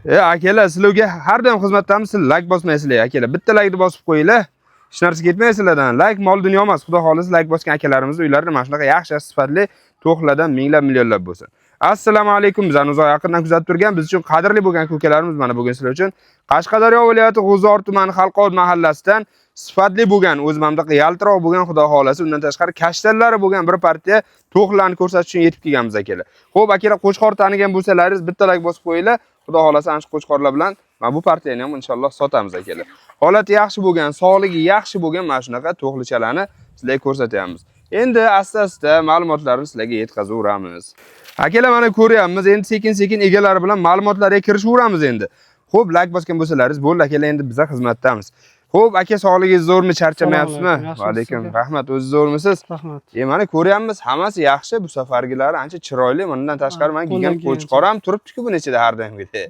Akalar, sizlarga har doim xizmatdamiz, sizlar layk bosmaysizlar, akalar. Bitta laykni bosib qo'yinglar. Hech narsa ketmaydi sizlardan. Layk mol dunyo emas. Xudo xohlasa layk bosgan akalarimiz uylarida mana shunaqa yaxshi yaxshi sifatli to'qlardan minglab millionlab bo'lsin. Assalomu alaykum. Bizani uzoq yaqindan kuzatib turgan, biz uchun qadrli bo'lgan ukalarimiz, mana bugun sizlar uchun Qashqadaryo viloyati G'uzor tumani Xalqobod mahallasidan sifatli bo'lgan, o'zi mana bunaqa yaltiroq bo'lgan, xudo xohlasa, undan tashqari kashtanlari bo'lgan bir partiya to'qlarni ko'rsatish uchun yetib kelganmiz, akalar. Xo'p, akalar, qo'chqor tanigan bo'lsalaringiz bitta layk bosib qo'yinglar. Xudo xohlasa ana shu qo'chqorlar bilan mana bu partiyani ham inshaalloh sotamiz, akalar. Holati yaxshi bo'lgan, sog'ligi yaxshi bo'lgan mana shunaqa to'qlichalarni sizlarga ko'rsatyapmiz. Endi asta-asta ma'lumotlarni sizlarga yetkazaveramiz. Akalar, mana ko'ryapmiz, endi sekin-sekin egalari bilan ma'lumotlarga kirishaveramiz endi. Xo'p, layk bosgan bo'lsalaringiz bo'ldi, akalar, endi biza xizmatdamiz. Xo'p, aka, sog'ligingiz zo'rmi, charchamayapsizmi? Assalomu alaykum, Va alaykum. yaxshimisiz, aka? Rahmat, o'zingiz zo'rmisiz? Rahmat. Mana ko'ryapmiz, hammasi yaxshi. Bu safargilari ancha chiroyli. Bundan tashqari mana qo'ldan gigant kelgancha. Qo'chqor ham turibdi-ku buni ichida har doimgidek.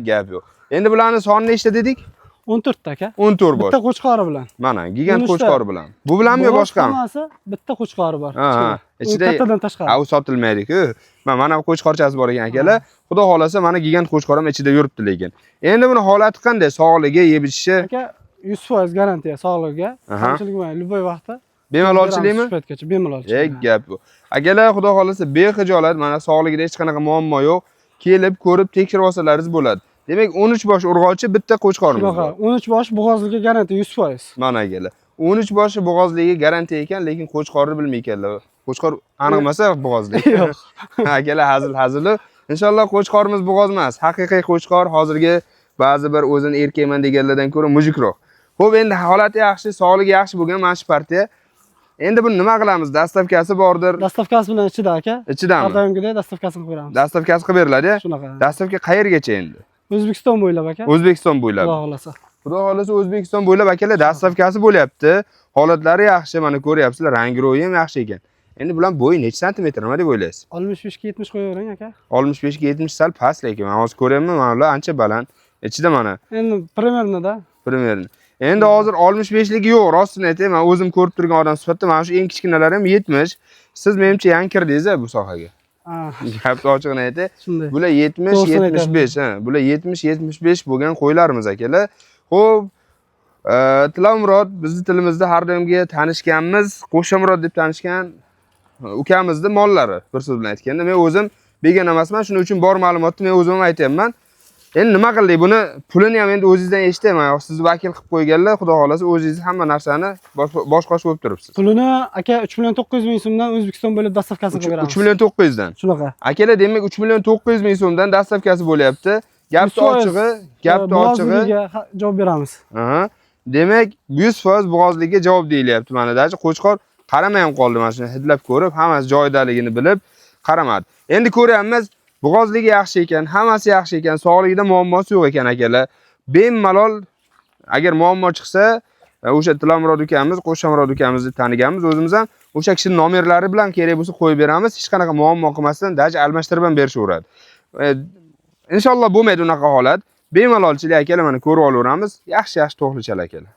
Gap yo'q. Endi bularni soni nechta dedik? 14 ta, aka. 14 bosh. Bitta qo'chqori bilan. Mana gigant 13 ta. qo'chqori bilan. Bu bilanmi yo Bo'g'oz boshqami? Hammasi bitta qo'chqori bor. Ha. Ichida. Kattadan tashqari. Ha, u sotilmaydi-ku. Mana bu qo'chqorchasi bor ekan, akalar. Xudo xohlasa mana gigant qo'chqor ham ichida yuribdi lekin. Endi buni holati qanday? Sog'ligi, yeb ichishi Aka, 100% garantiya sog'ligiga. Kamchilik bo'lmaydi, любой vaqtda. Bemalolchilikmi? Shu paytgacha bemalolchilik. Gap bu. Akalar, xudo xohlasa bexijolat, mana sog'ligida hech qanaqa muammo yo'q. Kelib, ko'rib, tekshirib olsalaringiz bo'ladi. Demak, 13 bosh urg'ochi, bitta qo'chqorimiz Shunaqa, bor. 13 bosh bo'g'ozligiga garantiya 100%. Mana akalar. 13 boshi bo'g'ozligiga garantiya ekan, lekin qo'chqorni bilmay ekanlar. Qo'chqor aniq emas bo'g'ozlik. Yo'q. Akalar, hazil hazili. Inshaalloh qo'chqorimiz bo'g'oz emas. Haqiqiy qo'chqor hozirgi ba'zi bir o'zini erkakman deganlardan ko'ra mujikroq. Xo'p, endi holati yaxshi, sog'ligi yaxshi bo'lgan mana shu partiya. Endi buni nima qilamiz? Доставка si bordir. Доставка si bilan ichida, aka. Har Ichidami? doimgidek доставка sini qilib beramiz. Доставка si qilib beriladi. Shunaqa. Доставка qayergacha endi? O'zbekiston bo'ylab, aka. O'zbekiston bo'ylab. Xudo xohlasa. Xudo xohlasa O'zbekiston bo'ylab, akalar, доставка si bo'lyapti. Holatlari yaxshi, mana ko'ryapsizlar, rang ro'yi ham yaxshi ekan. Endi bular bo'yi necha santimetr, nima deb o'ylaysiz? 65 ga 70 qo'yavering, aka. 65 ga 70 sal past lekin men hozir ko'ryapman, mana ular ancha baland. Ichida mana Endi примерно da. Примерно. Endi hozir 65 ligi yo'q, rostini aytay, men o'zim ko'rib turgan odam sifatida mana shu eng kichkinalari ham 70. Siz menimcha yangi kirdingiz bu sohaga. Ha, Gapni ochig'ini aytay. shunday. Bular 70, To'g'risini 75, ha, bular 70, 75 bo'lgan qo'ylarimiz, akalar. Xo'p, Tilavmurod bizni tilimizda har doimgi tanishganmiz, Qo'shamurod deb tanishgan ukamizni mollari, bir so'z bilan aytganda, men o'zim begona emasman, shuning uchun bor ma'lumotni men o'zim ham aytyapman. Endi nima qildik buni? Pulini ham endi o'zingizdan eshitayman. Sizni vakil qilib qo'yganlar, xudo xohlasa o'zingiz hamma narsani bosh qosh bo'lib turibsiz. Pulini, aka, 3 million 900 ming so'mdan O'zbekiston bo'ylab доставка sini qilib beramiz. 3 million 900 dan. Shunaqa. Akalar, demak 3 million 900 ming so'mdan доставка si bo'lyapti. Gapni 100% ochig'i, gapni ochig'i. Bo'g'ozligiga javob beramiz. Aha. Demak, 100% bo'g'ozlikka javob deyilyapti mana. Даже qo'chqor qaramay ham qoldi, mana shuni hidlab ko'rib, hammasi joyidaligini bilib qaramadi. Endi ko'ryapmiz, bo'g'ozligi yaxshi ekan, hammasi yaxshi ekan, sog'ligida muammosi yo'q ekan, akalar. Bemalol agar muammo chiqsa, o'sha Tilamurod ukamiz, Qo'shamurod ukamizni taniganmiz, o'zimiz ham o'sha kishining nomerlari bilan kerak bo'lsa qo'yib beramiz. Hech qanaqa muammo qilmasdan, даже almashtirib ham berishaveradi. Inshaalloh bo'lmaydi unaqa holat. Bemalolchilik, akalar, mana ko'rib olaveramiz. Yaxshi-yaxshi to'qlichalar, akalar.